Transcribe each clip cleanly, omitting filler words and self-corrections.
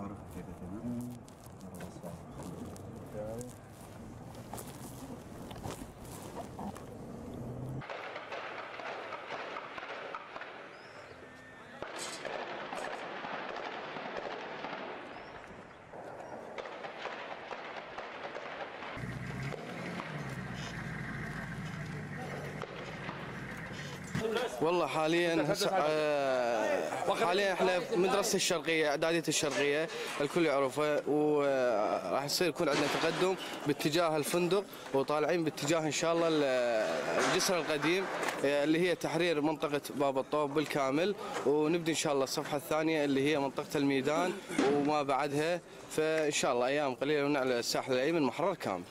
تعرف كذا تمام. مرة صعب. والله حاليا احنا في مدرسة الشرقية، اعدادية الشرقية الكل يعرفه، وراح يكون عندنا تقدم باتجاه الفندق، وطالعين باتجاه ان شاء الله الجسر القديم اللي هي تحرير منطقة باب الطوب بالكامل، ونبدي ان شاء الله الصفحة الثانية اللي هي منطقة الميدان وما بعدها، فان شاء الله ايام قليلة ونعلن الساحل الايمن محرر كامل.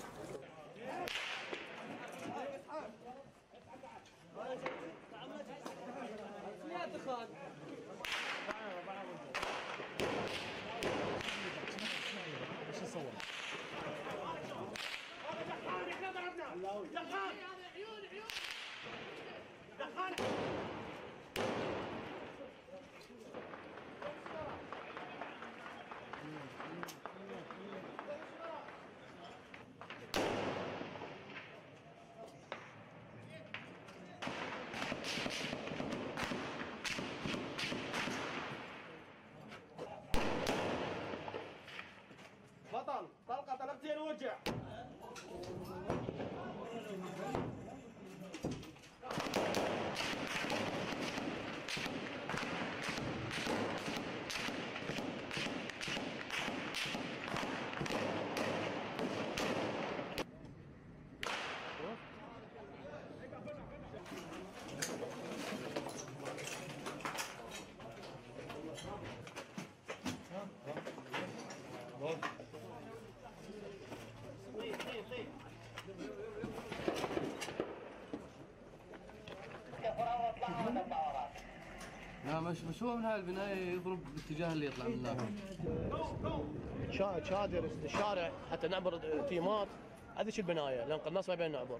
بطل طلقة طلقتين وجع. لا مش هو من هاي البناية يضرب بالاتجاه اللي يطلع من هناك. شادر الشارع حتى نعبر تيمات، هذه شو البناية، لأن قناص ما يبين نعبر.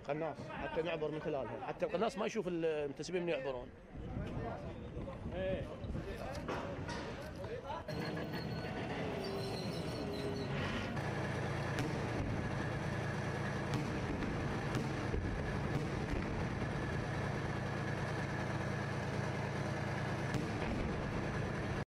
قناص حتى نعبر من خلالها، حتى القناص ما يشوف المنتسبين من يعبرون.